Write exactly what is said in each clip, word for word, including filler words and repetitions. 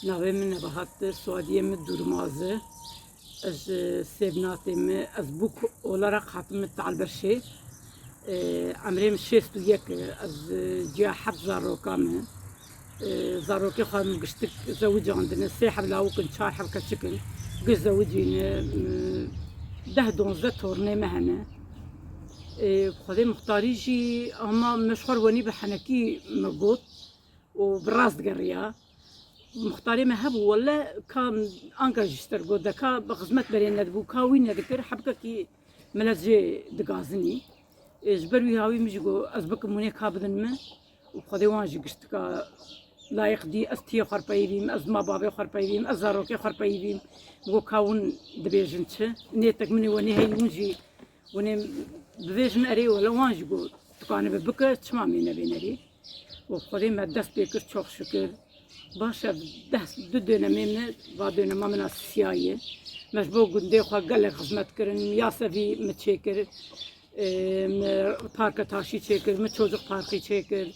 Navê min Nebahat e, soyadiyê min Durmaz e. Ez, e, Sêvnatê me, ez bûk olarak hatime Talbeşê. E, emrê min şêst û yek e, ez, e, ciya heft zaroka me. E, zarokê xwe min giştik zewicandine, sê heb lawik in, çar heb keçik in. Giş zewicîne, e, deh donzdeh tornê me hene. E, Xwedê muxtarî jî, ama me ji xwe re wenî bi henekî me got û bi rast geriya. Muxtarê me hebû, wele ka anka ji te re got, de ka bi xizmet berê nedibû, ka wî nedikir, hebkekî milet jê digazinî. Ê, ji ber wî hawî min jî got, ez bikim hûn ê ka bidin min û Xwedê wan jî giştika layiq dî, ez tiyê xwe re peyivîm, ez ma bavê xwe re peyivîm, ez zarokê xwe re peyivîm. Min got, ka hûn dibêjin çi? Nê tek min ê wenî heyî hûn jî hûn ê bibêjin erê, wele wan jî got, tu kanibe bike, çima mê nebênerê? û Xwedê me dest pê kir, çok şükür. Baş e, deh, du dönemê min, va dönema min a siyaye. Me ji bo gundê xwe gelek xizmet kirin, ya sevî min çêkir, e, min parka taşî çêkir, min çocuk parkî çêkir.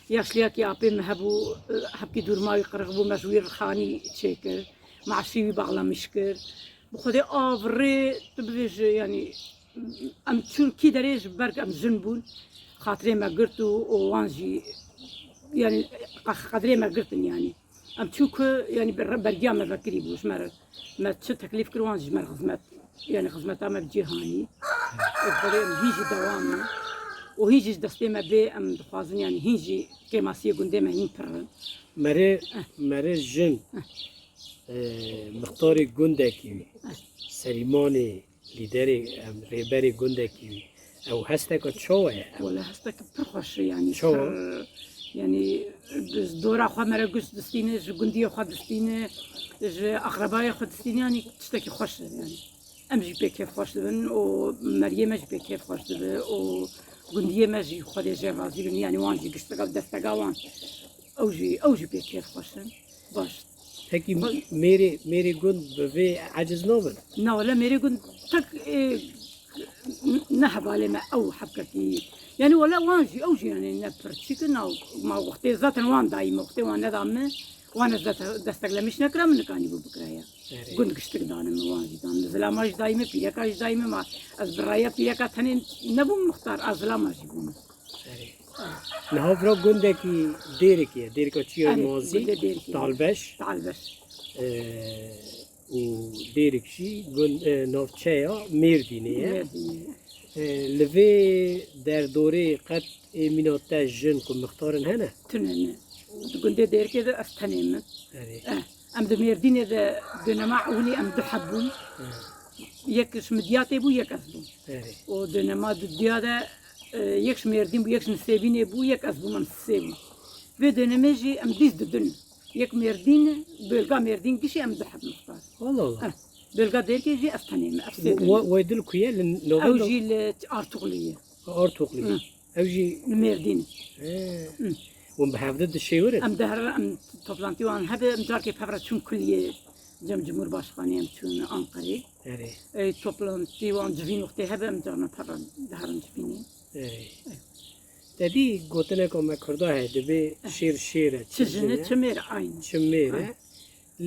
Yaşliyakî apê min hebû, e, hebkî dûrma wî qirix bû, me ji wî rixanî çêkir. Maaşî wî bağlamış kir. Bi Xwedê av rê, tu bibêje, yanî, em çûn kî derê ji ber ku em jin bûn, xatirê me girt û, û wan jî, yanî, qe-, qedrê me girtin, yanî. Em çûn ku, yanî, ber-, bergiya me vekirî bû ji me re. Me çi teklîf kir, wan jî ji me re xizmet, yanî, xizmeta me bi cî hanî. Û Xwedê em hîn jî dewam in. Û hîn jî ji destê me bê, em dixwazin, yanî, hîn jî kêmasiyê gundê me hîn pir in. Merê, Eh. merê jin, Eh. e, mixtarê gundekî wî, Eh. serîmanê lîderê, em, rêberê gundekî wî, ew hesteke çawa ye? Wele hesteke pir xweş e, yanî Çawa? pir, yanî ji dora xwe mere guş distîne, ji gundiyê xwe distîne, ji aqrebayê xwe distîne, yanî tiştekî xweş e, yanî. Em jî pê kêfxweş dibin û meriyê me jî pê kêfxweş dibe û gundiyê me jî Xwedê jê razî bin, yanî wan jî gişteka destega wan. Ew jî, ew jî pê kêfxweş in. Baş. Pekî Xwe- mêrê, mêrê gund bi vê eciz nabin? Na, wele mêrê gund tek, e, n-, ne hevalê me ew hebkekî. Yanî wele wan jî, ew jî yanî ne pir çîk in, na, ma wextê zaten wan dayî me, wextê wan neda me, wan ez deste-, desteklemîş nekira, min nikanîbû bikiraya. Erê. Gund giştik dane min, wan jî dan. Zilama jî dayî me, pîreka jî dayî me, ma ez bi raya pîreka tenê nebûm muxtar, a zilama jî bûm. Erê. Niha vira gundekî Dêrikê ye. Dêrika çiya Erê, mazî, gundê Dêrikê ye. Talbeş. Talbeş. Ee, û Dêrik jî gund, e, navçeya Mêrdînê ye. Mêrdînê ye. Ee, li vê derdorê qet ê mîna te jin ku mixtarin hene? Tune ne. Di gundê Dêrikê de ez tenê me. Erê. Eh, em di Mêrdînê de dönema ewilî em du heb bûn. Erê. Yek ji Midyatê bû, yek ez bûm. Erê. Û dönema dudiya de, e, yek ji Mêrdîn bû, yek ji Nisêbînê bû, yek ez bûm, em sê bûn. Vê dönemê jî em dîs didin. Yek Mêrdîn, bölga Mêrdîn gişî em du heb mixtar. Allah Allah. Eh, bölga Dêrikê jî ez tenê me, ev sê Wa-, döneme. wa-, wê dil ku ye? Li Ew navenda? jî li Artuxlî ye. Artuxlî. Hı. Ew jî Li Mêrdîn. He. Hı. Hûn bi hevde dişêwirin? Em diherin, em toplantî wan hebe, em carkê pevre çûn kuliyê cem Cumhurbaşkanî em çûn Anqerê. Erê. Ey toplantî wan civîn wextê hebe, em carna pevre diherin civînê. Erê. Ey. Te dî gotineka me Kurda heye, dibê Eh. şêr şêr e, Çi çi jin e, jin e, çi mêr e, aynî. çi mêr e. Aynî.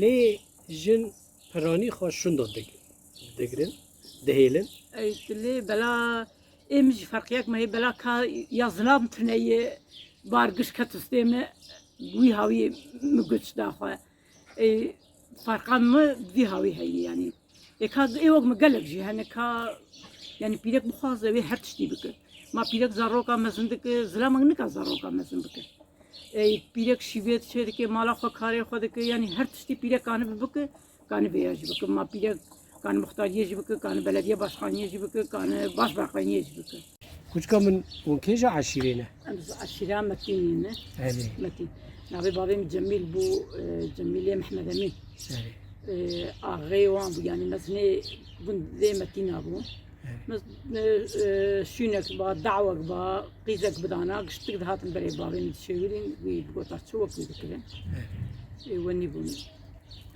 Lê jin piranî xwe şunda dig-, digirin, dihêlin. Ey, tu lê bela ê min jî ferqiyek me heye, bela ka ya zilam tune ye, bar giş ket û stê me, wî hawî min guç da xwe. Ê, ferqa min vî hawî heye, yanî. Ê, ka ê wek min gelek jî hene, ka, yanî, pîrek bixwaze wê her tiştî bike. Ma pîrek zaroka mezin dike, zilamek nika zaroka mezin bike. Ê, pîrek şîvê çê dike, mala xwe, karê xwe dike, yanî her tiştî pîrek kanibe bike, kanibe ya jî bike. Ma pîrek kanibe muxtariyê jî bike, kanibe belediye başkaniyê jî bike, kanibe başbakaniyê jî bike. Kuçka min, hûn kê ji eşîrê ne? Em ji eşîra Metînê ne. Erê. Metîn. Navê bavê min Cemîl bû, e, Cemîlê Mehmed Emîn. Erê. E, axê wan bû, yanî mezinê gundê Metîna bû. Erê. Mez-, e, e, şûnek ba, dawek ba, qîzek bidana, giştik dihatin berê bavê min dişêwirîn, wî digota çi wek wî dikirin. Erê. E, wenî bûn.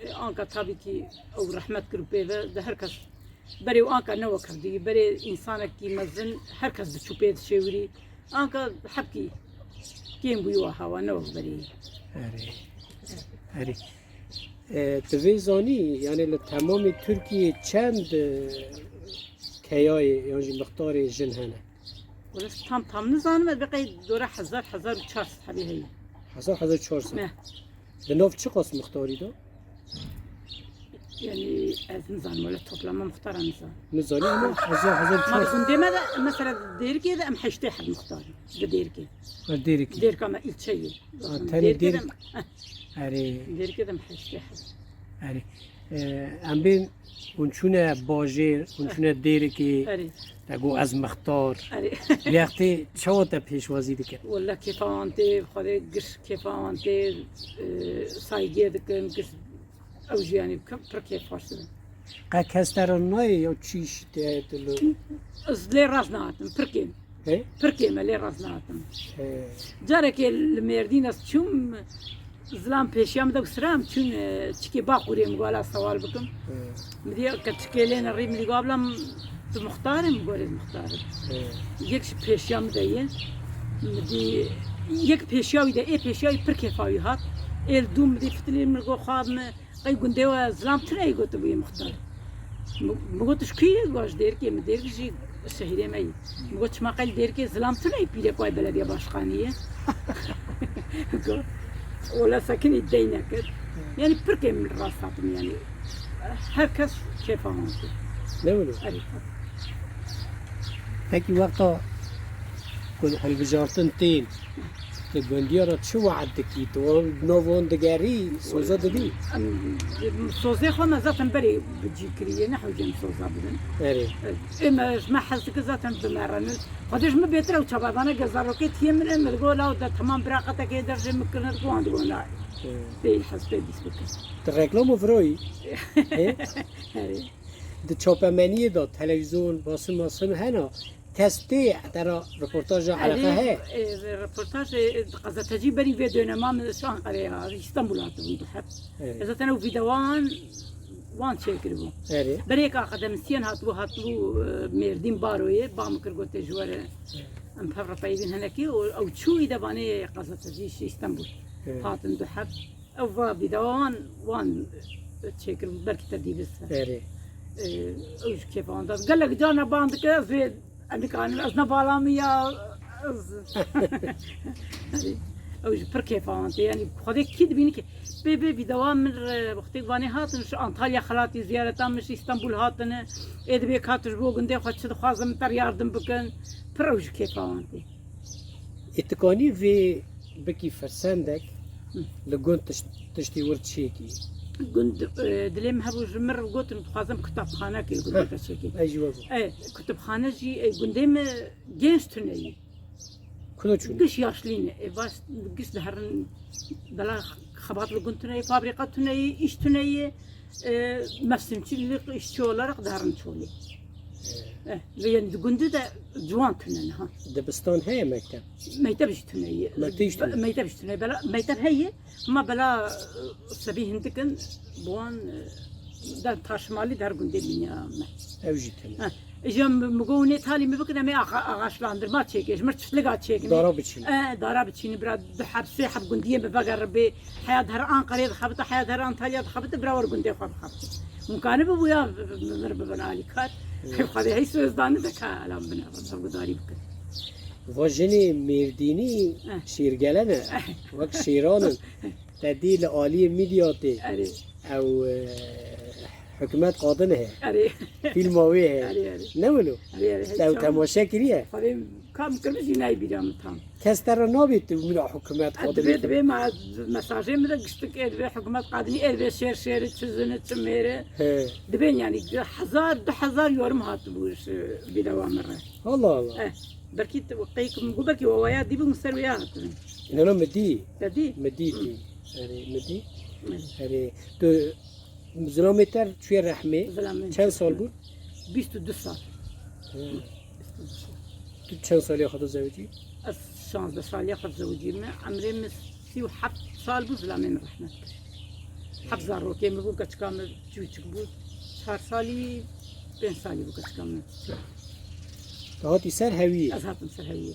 E, anka tabî kî ew rehmet kir û pê ve de her kes Berê û anka ne wek hevdî, berê însanekî mezin her kes diçû pê dişêwirî. Anka hebkî kêm bûyî wa hawa ne wek berê. Erê. Erê. E, tu vê zanî, yani li temamê Tirkiyê çend, e, keyayê yan jî mixtarê jin hene? Wele tam tam nizanim, ez beqey dora hezar, hezar û çar sed hebî heye. Hezar, hezar çar sed. Ne. Di nav çiqas mixtarî de? Yani ez nizanim, wele toplama mixtara nizanim. Nizanî ama hezar, hezar çar sed. Ma gundê me de, mesela Dêrikê de em heştê heb mixtar in. Di Dêrikê. Ha, Dêrikê. Dêrika me îlçe ye. Ha, tenê Dêrikê de Dêrik. Em, Erê. Dêrikê de em heştê heb. Erê. E, em bên hûn çûne bajêr, hûn çûne Dêrikê. Erê. Te got ez mixtar. Erê. Wextê çawa te pêşwazî dikin? Wele kêfa wan tê, Xwedê giş kêfa wan tê, e, saygê dikin, giş ew jî yanî pir kêfxweş dibin. Qe kes te re nayê ya çî jî te heye tu li Ez lê rast nehatim, pir kêm. He? Pir kêm e, lê rast nehatim. He. Carekê li Mêrdîn ez çûm, zilam pêşiya min de û sira em çûn, e, çikê Baqûrê, min got, "Ala sewal bikim." He. Min dî keçikê lê nerî, min dî got, "Ablam, tu muxtar î?" Min got, "Ez muxtar im." He. Yek ji pêşiya min de ye. Min dî yek pêşiya wî de, ê pêşiya wî pir kêfa wî hat. Ê li dû min dî fitilî, min got, "Xwa min, qey gundê we zilam tune ye?" Gotibû, "Yê muxtar." Min, min got, "Tu ji kû yî?" Got, "Ji Dêrikê." "Min Dêrik jî şehîrê me yî." Min got, "Çima qey li Dêrikê zilam tune ye, pîrek wayê belediye başkanî ye?" Got, "Wele sekinî dey nekir." Yani pir kêm rast hatim yani. Her kes kêfa wan tê. Ne wilo? Erê. Pekî wexta ku hilbijartin tên, tu gundiya re çi we'd dikî? Tu wan, nav wan digerî, soza dibî? Em, sozê xwe me zaten berê bi cî kiriye, ne hewce em soza bibin. Erê. Ê me, ji me hez dike zaten bimerenin. Xwedê ji min bêtir ew çaverdana, ger zarokê tiyê min e, min digot, "Law de temam bira qetekê dercê min kirine", digot, "Wan digot nayê." Erê. Pê hez pê bîst bikin. Tu reklamo viroyî? He? Erê. Di çapemeniyê de, televîzyon, basî masî hena, kes tê te re reportaja, eleqe heye? E, reportaj, e, gazetecî berî vê dönema min ji Anqereyê hat, Îstanbul hatibû du heb. Evet. Ez zaten ew vîdeoan wan çêkiribû. Erê. Berê yek akademisyen hatibû, hatibû, e, Mêrdîn Baroyê, ba min kir, got, "Tê ji were em pev re peyivîn hinekî." Û ew çû î de vanê gazetecî ji Îstanbul. Evet. Hatin du heb. Ev va vîdeoan wan çêkir, belkî te dîbise. Erê. Ee, ew ji kêfa wan da. Gelek carna ban dike, ez vê, em nikarin, ez ne vala min ya, ez, ew ji pir kêfa wan tê. Yani Xwedê kî dibînî ki, pê vê vîdeoan min re wextê vanê hatin, ji Antalya xelatî ziyareta min, ji Îstanbul hatine. Ê dibê ka tu ji bo gundê xwe çi dixwazin, min te re yardim bikin. Pir ew ji kêfa wan tê. Ê, tu kanî vê bikî firsendek, Hı. Li gund tişt-, tiştî wir çêkî? Gund, e, dilê min hebû, ji min re gotin, dixwazim kutapxanekê gundeke çêkî. Heh, ez jî we bû. E, kutapxane jî, e, gundê me genç tune yî. Kulo çûn? Giş yaşlî ne. E, baş, giş diherin, bela xebat li gund tune yî, fabrîka tune yî, îş tune yî. E, mevsimçilik işçi olarak diherin Çolê. E, ve yani di gundî de ciwan tune ne ha. Dibistan heye, mekteb? Mekteb jî tune ye. Mekteb jî tune. Mekteb jî tune. Bela, mekteb heye, ama bela, e, sebî hindik in, bi wan, e, der taşmalî der gundê bîniya me. Ew jî tune. Ha. Îja min, min got, "Nê talî min bikin, em ê axa-, ağaçlandırma çêkin, ji mir çiftliga çêkin." Dara biçînin. E, dara biçînin, bira du heb, sê heb gundiyê min vegeribê, heya di her Ankarayê dixebite, heya di her Antalya dixebite, bira wer gundê xwe bixebite. Mumkane bibûya min bibin alîkar. Hmm. Xwedê hey sozdanî de ka elam bine, ev gudarî bikin. Va jinê Mêrdînî Eh. Şêrgele ne, Eh. Wek şêran in. Te dî li aliyê Midyatê. Erê. Ew, e, hikûmet qadin heye. Erê. Fîlma wê heye. Erê, erê. Ne wilo? Erê, erê. Te ew temaşe kiriye? Xwedê kam kiribû jî nayê bîra min tam. Kes te re nabê tu wina hikûmet qadinê. Divê, divê me mesajê min de giştik ê divê hikûmet qadinî ê divê şêr şêri, çi zini, çi mêri. He. Divê yani hezar, du hezar yorum hatibû ji vîdeoya min re. Allah Allah. Eh. Belkî tu qey ku min got, belkî we waya dîbû, min ser wê ya hatibû. Nana, min dî. Te dî? Min dî, Hı. dî. Erê, min dî. Hı. Erê, tu zilamê te çûye rehmê. Zilamê min çûye. Çend sal bû? Bîst û du sal. Hı. Bîst û du sal. Tu çend saliya xwe dizewicî? Ez şazdeh saliya xwe dizewicî me. Emrê min sî û heft sal bû, zilamê min rehmet kir. Heft zarokê min bû, keçika min çûçik bû. Çar salî, pênc salî bû keçika min. Tu hatî ser hewiyê? Ez hatim ser hewiyê.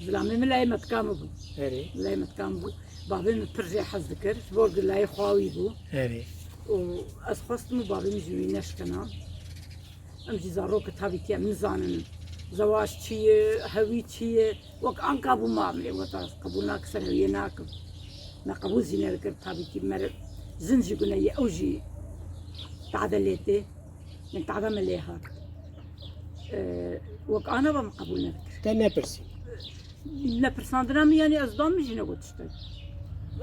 Zilamê min layê metka min bû. Erê. Layê metka min bû. Bavê min pir jê hez dikir. Ji bo layê xwe wî bû. Erê. û ez xwestim û bavê min jî wî neşkena. Em jî zarok e, tabî ki em nizanin zewac çi ye, hewî çi ye. Wek anka bû ma em lê weta qebûl nake, ser hewiyê nakim. Me qebûl jî nedikir, tabî ki mere jin jî gune ye, ew jî tade lê tê. Min tade me lê hat. Ee, wek ana ve min qebûl nedikir. Te nepirsî? Nepirsandina min, yanî ez dan min jî negot tiştek.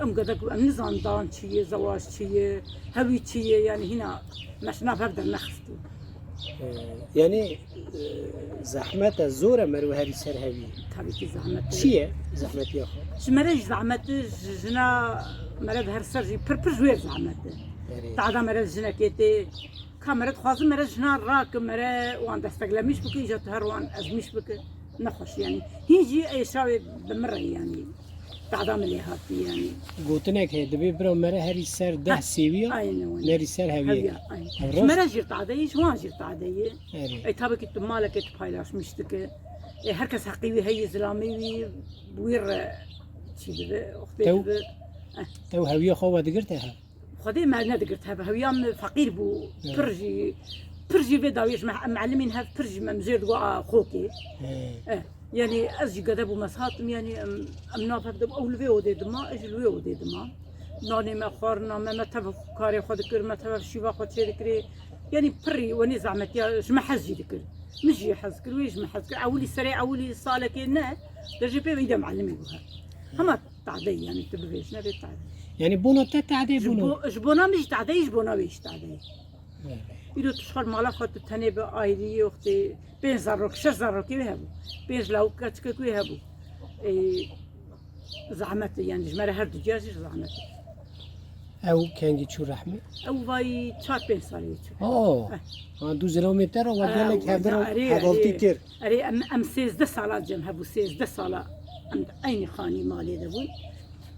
Em gedek, em nizan dan çi ye, zewac çi ye, hewî çi ye, yanî hîna me ji nav hev dernexistî. Ee, yanî, e, zehmet e, zor e meriv herî ser hevî. Tabî ki zehmet e. Çi ye zehmetiya xwe? Ji mere jî zehmet e, ji jina mere di her ser jî pir pir ji wê zehmet e. Erê. Tada mere jinekê tê, ka mere dixwazin mere jina rake, mere wan desteklemîş bike, îja tu her wan ezmîş bike. Nexweş yanî. Hîn jî êşa wê bi min re yanî. Tada min lê hatî yanî. Gotinek heye, dibê bira mere herî ser deh sêwiya, aynen, aynen, nerî ser heviye. Heviya, aynen. Ev rast. Ji mere jî tade ye, ji wan jî tade ye. Erê. Ê, tabii ki tu malekê tu paylaşmîş dike. Ê, her kes heqî wî heye, zilamê wî bi wî re çî dibe, oxtê dibe. Tew hewiya xwe we digirte hev? Xwedê me nedigirt hev. Hewiya min feqîr bû. Evet. Pir jî, pir jî vê dawiyê ji me, em melimîn hev pir jî me, min jêr digot a xokê. He. Eh, yanî ez jî gede bûm, ez hatim, yanî em, em nav hev de, ew li vê odê dima, ez jî li wê odê dima. Nanê me, xwarina me, me tev karê xwe dikir, me tev şîva xwe çê dikirê. Yanî pirî wenê zehmetiya ji me hez jî dikir. Min jî hez kir, wê ji me hez kir. Ewilî serê ewilî salekê ne, de jê pê veyde melimî bû hev. Hema tadeyî, yanî tu bibêjine vê tadeyî. Yanî bona te tadeyî ji bona? Bo-, ji bona min jî tadeyî, ji bona wê jî tadeyî. Evet. Îro tu ji xwe mala xwe tu tenê bi ayrî, wextê pênc zarok, şeş zarokê wê hebû. Pênc lawik keçikek wê hebû. Ê, zehmet e, yanî ji me re her du ciya jî zehmet e. Ew kengî çû rehmê? Ew vay çar pênc salê çû. Oh. Eh. Ha, du zilamê te re we gelek hev re hevaltî kir. Erê, em, em sêzdeh sala cem hebû, sêzdeh sala em di eynî xanî malê de bûn.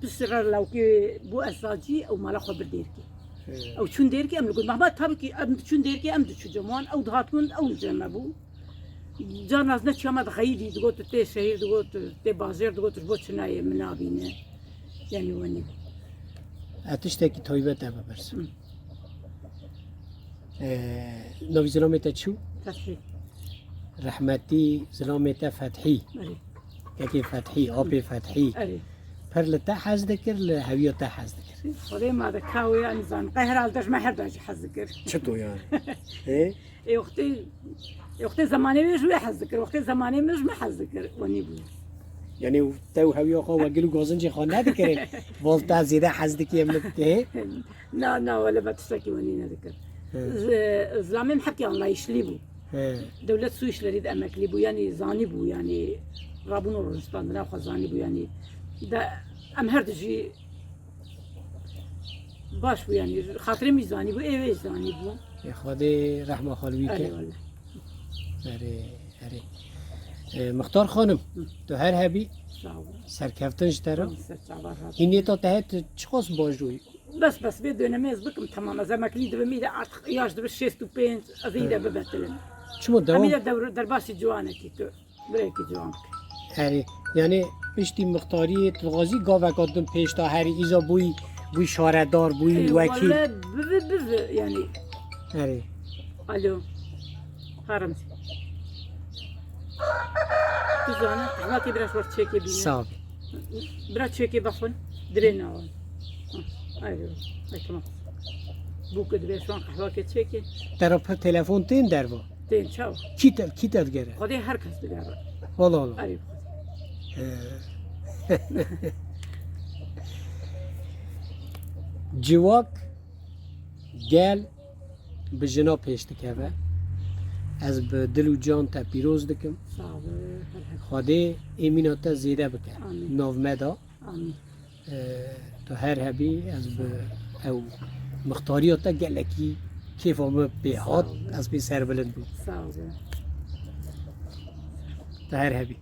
Piştre lawkê bû ezacî, ew mala xwe bir dêrkê. He. Ew çûn dêrkê, em li gund. Mehmet, tabii ki em diçûn dêrkê, em diçû cem wan, ew dihat gund, ew li cem me bû. Carna ez neçûya me dixeyidî, digot tu tê şehîr, digot tu tê bajêr, digot tu ji bo çi nayê min nabîne. Yanî wenî. Ez tiştekî taybet e bipirsim. Hı. Ee, navî zilamê te çi bû? Fethî. Rehmetî zilamê te Fethî. Erê. Kekê Fethî, apê Fethî. Erê. Pir li te hez dikir, li hewiya te hez dikir. Xwedê ma de ka wê, yanî zan. Qey herhalde ji me her da jî hez dikir. Çito yani? Ê? Ê wextê, ê wextê zemanê wê ji wê hez dikir, wextê zemanê min ji me hez dikir. Wenî bû. Yanî te û hewiya xwe we gil û gazincê xwe nedikirin? Bol te zêde hez dikî em li dikê? Na, na, wele me tiştekî wenî nedikir. He. Z-, zilamê min hepkî anlayışlî bû. He. Dewlet Su İşleri de emeklî bû, yanî zanî bû, yanî rabûn û rojistandina xwe zanî bû, yanî de em her du jî baş bû, yanî xatirê min jî zanî bû, ê wê jî zanî bû. Ê Xwedê rehma xwe li wî ke. Erê wele. Erê, erê. E, Mixtar xanim, tu her hebî. Sağ ol. Serkeftin ji te re. Ser çava hat. Hînê ta te heye, tu çiqas baş bûyî? Bes, bes, vê dönemê ez bikim, temam. Ez emeklî dibim, î de artık yaş dibe şêst û pênc, ez î de bibetilim. Çima devam? Em î de dewr-, derbasî ciwanekî tu. Birêkî ciwan bike. Erê, yanî piştî mixtariyê tu dixwazî gaveka din pêş de herî, îza bûyî, bûyî şaredar, bûyî wekîl? Ê, wele bivi, bivi, yanî. Erê. Alo. Ha Remzî. Tu zane, qehwakê bira ji we çêkê bîne. Sağ ol. Bira çêkê vexwin, dilê nawan. Ha, erê, ay tamam. Bû ku dibê ji wan qehwakê çêkê. Te re pir telefon tên derva? Tên çawa? Kî te, kî te digere? Xwedê her kes digere. Wala, wala. Erê, Xwedê. He. Civak, gel bi jina pêş dikeve. Ez bi dil û can te pîroz dikim. Sağ ol. Xwedê êmîna te zêde bike. Amîn. Nav me de. Amîn. Ee, tu her hebî, ez bi ew mixtariya te gelekî kêfa min pê hat, sağ ol, ez pê serbilind bûm. Sağ ol. Tu her hebî.